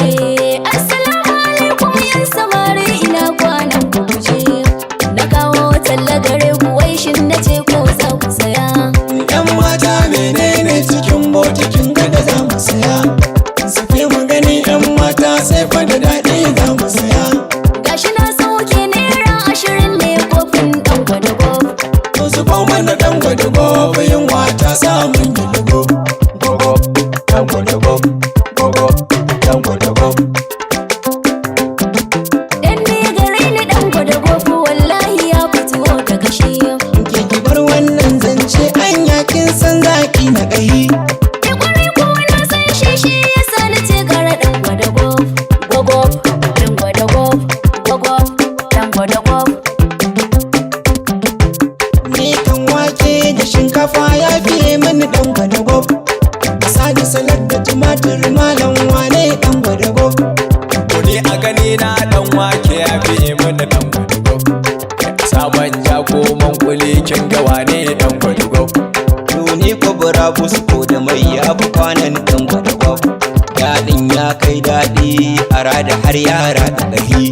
Eh, assalamu alaikum yan samari, ina kwanan ku? Kuje. Na kawo talla gare ku, wai shin na ce ko za ku saya? Yan mata, menene cikin botikin gada za mu saya? Su fi mu gani yan mata, sai fa da daɗi za mu saya. Gashi na sauke, ₦20 ne kofin ɗan gwadago. To su mana ɗan gwada yunwa ta samun gidigo. Gogo, ɗan gwada gogo, ɗan gwada. Dan ni gare ni ɗan gwadago wallahi ya fito da kashi. Ke, ki bar wannan zance, anya kin san zaki na ƙahi? Ke kwarai ko na san shi, shi yasa na ce gara ɗan gwadago. Gogo, ɗan gwadago, gogo, ɗan gwadago. Ni kan wake da shinkafa ya fiye mani ɗan gwada. Sadi salad da tumatir, malam, wane ɗan gwada? Kuni a gani na dan wake ya fi mana dan gwadugo. Sa manja ko man kuli, kin ga wane dan gwadugo? To ni ko burabus ko da mai ya fi kwanan ɗan gwada. Daɗin ya kai daɗi, a rada har yara da ƙahi.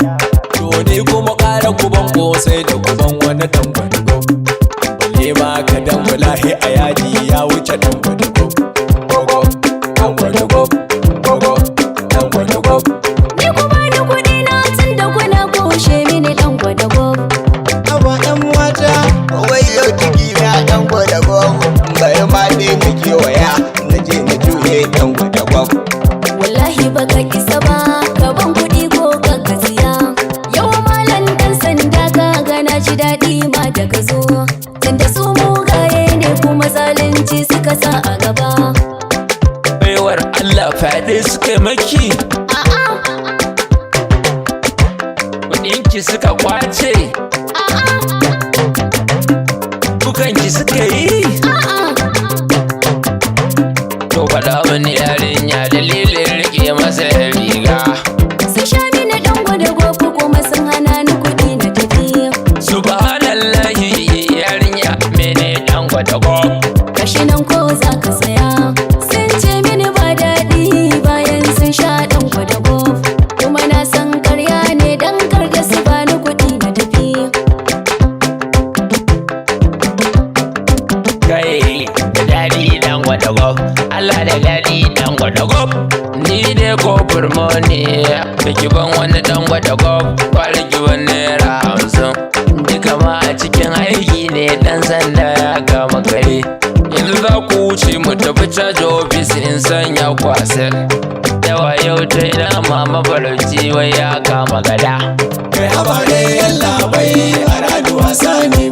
To ni kuma ƙara kuban kosai da kuban wani dan gwadugo. Balle ma ka dan wallahi a yaji ya wuce dan gwadugo. Gogo, dan gwadugo, gogo, dan gwadugo. Ni ku bani kuɗi na tun da kuna kushe mini ɗan gwadago. Haba yan mata. Wai yau ciki na ɗan gwada, bari ma dai na kewaya na je na juye ɗan gwada. Wallahi baka isa ba, ka ban kuɗi ko ka siya. Yau malam ɗan sanda, ka gana ji daɗi ma da ka zo. Tunda su mugaye ne kuma zalunci suka sa a gaba. Baiwar Allah, fyaɗe suka yi maki? A'a. Kuɗinki suka kwace? A'a. Dukanki suka yi? A'a. To faɗa mini yarinya, dalilin rike masa riga. Sun sha mini ɗan gwadago kuma sun hana ni kuɗi na tafi. Subhanallahi, yarinya, mene dan gwadago? Gashi nan, ko za ka saya? Sun ce mini ba daɗi bayan sun sha ɗan gwadago. Kuma na san karya ne dan kar da su bani kuɗi na tafi. Kai, da daɗi dan gwadago, Allah da daɗi dan gwadago. Ni dai ko furmoni da kiban wani dan gwadago, kwari kiban ₦50. Duka ma a cikin aiki ne dan sanda ya kama kare. Yanzu za ku wuce mu tafi caji ofis in sanya kwasel. Yawa yau ta ina mama farauci wai ya kama gada. Kai, haba dai yalla bai, a radu wasa ne.